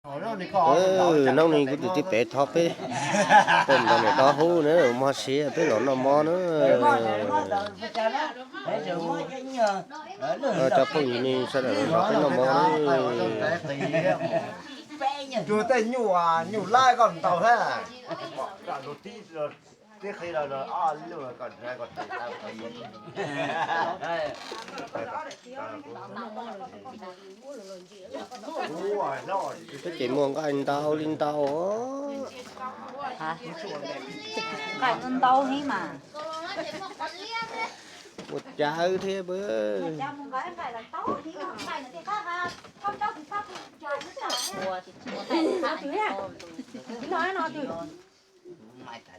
Noog ne kuv tus tij pem thov peb tuaj nrog niam dob hub na, mog siab peb los noj mov na. Cov phooj ywg ne sawv daws los nrog peb noj mov na. Tus tej nyuj, nyuj lab koj ntaus thiab. Tib qhi los ob lub ko. Peb ces muaj nqaij ntau li ntau. Nqaij ntau heev mas. Muaj cawv thiab pab.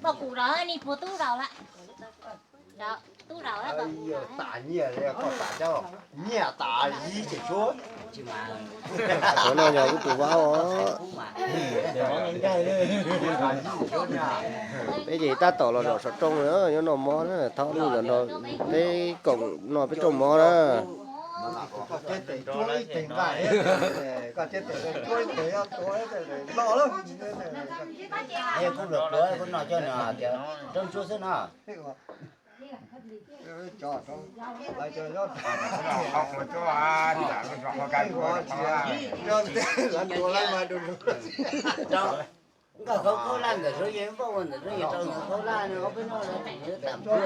Poj kuv los ni puas tub zaum lawm. Tub zaum lawm. Nyiaj tas yib ces suab. Tuav no yog wb tus vaub os. Peb ces tab tom los zaum saum rooj na, nyob noj mov na, thov lub zos no peb koom noj peb rooj mov na. Kuv los tuav kuv noj coj no tias roob ntsuab xwb no. Nkawd khaub khaub laj ntawm suab yeej npaj ua ntawm suab yeej rau nkawd khaub laj no peb noj tam tua.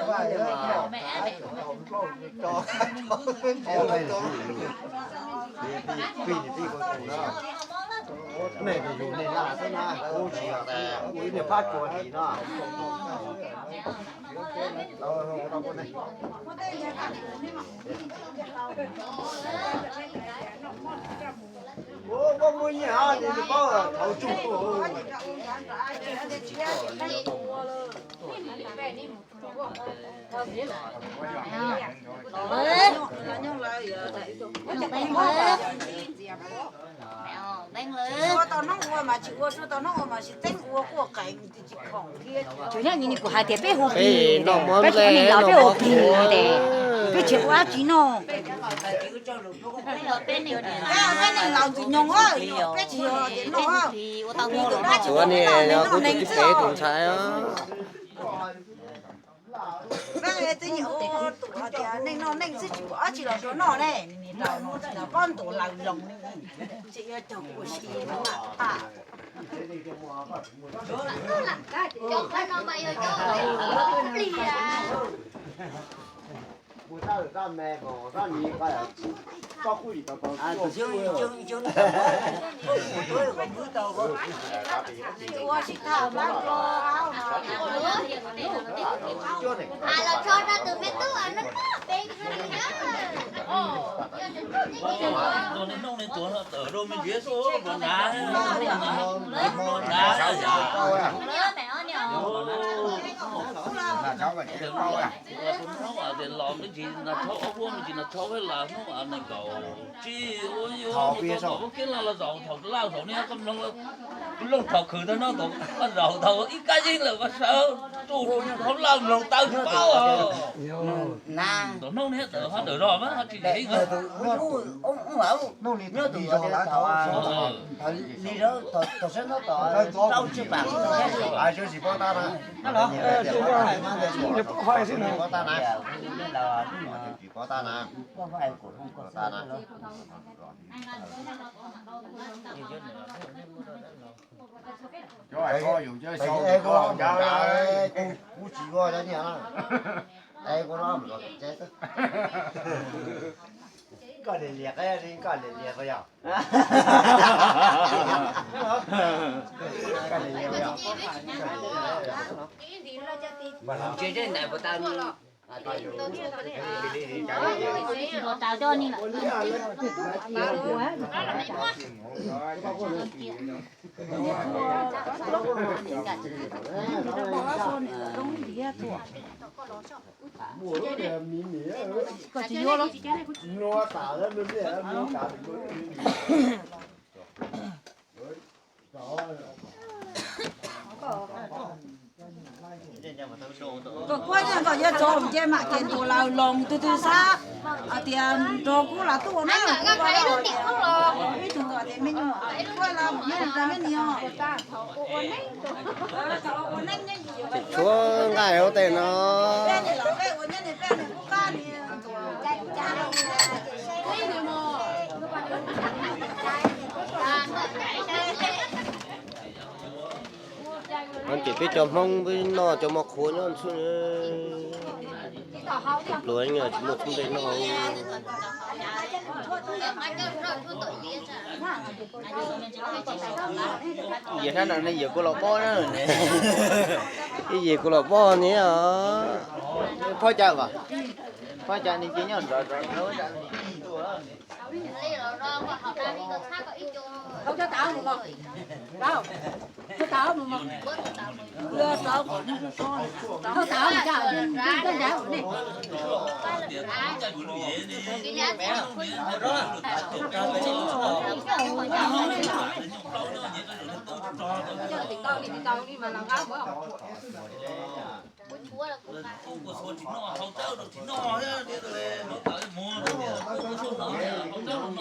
Nej yus nej laj xwb na, kuv tsis yog ua ib niag phab tsua tis no. Muaj muaj nyiaj os, nws paub thaum tsuj. Tsis ua tau hnub ua mas tsis ua, tsis ua tau hnub ua mas tsis teeb ua, quaj qees tsis khoom thiab. Tsuas yog nim kuv hais tias peb hu plig, peb tsis ua neeg laus peb hu plig tias peb tsis ua dab tsi noj. Peb neeg laus ntxwg nyoog, peb tsis yog tias noj. Ua tus dab tsi noj neeg xwb os. Peb twb nyiam ua tus hais tias neeg noj neeg xwb tsis pom dab tsi los tsuas noj ne, nim laus no tsis tau paub ntuas laus loos ne, tseem yuav cog ua si no mas tham. Hnub no tias los me ntsis nas tshauv ob vuab me ntsis nas tshauv peb las hnub nees nkaum tsib ua ib ua mus tau tom lub kev laj los zaum thaum laj zaum niaj koj mloog, looj thaum khwv tag no tom koj zaum tau ib kab yeeb lawm koj sawv tsuj thaum laj mloog tawv tsis paub. Tom hnub niaj tawm ho ntawm zog mas ho tsis yeej. Kuv tsis ua cov nyiaj na. Koj liam liam qe, koj liam liam qe yog. Tsis tau coj ni lawm. Koj kuab nyiaj koj yuav tso nce mam ces ntuas laus loos tus twg xav hais tias nrog kuv los tuaj na, ib tug hais tias Ces tshuav nqaij hauv tej no. No ces peb cov Hmoob peb noj cov mos qhuav nyob xwb, pluav tsis muaj txhub nplej noj. Yim sab no ne, yim kuv los pob na. Ib yim kuv los pob ne os. Phob cawv, phob cawv ne ces nyob nrov nrov.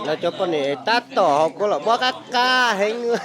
Lawv cov poj niam tab tom hauv kuv los pob qab qab heev.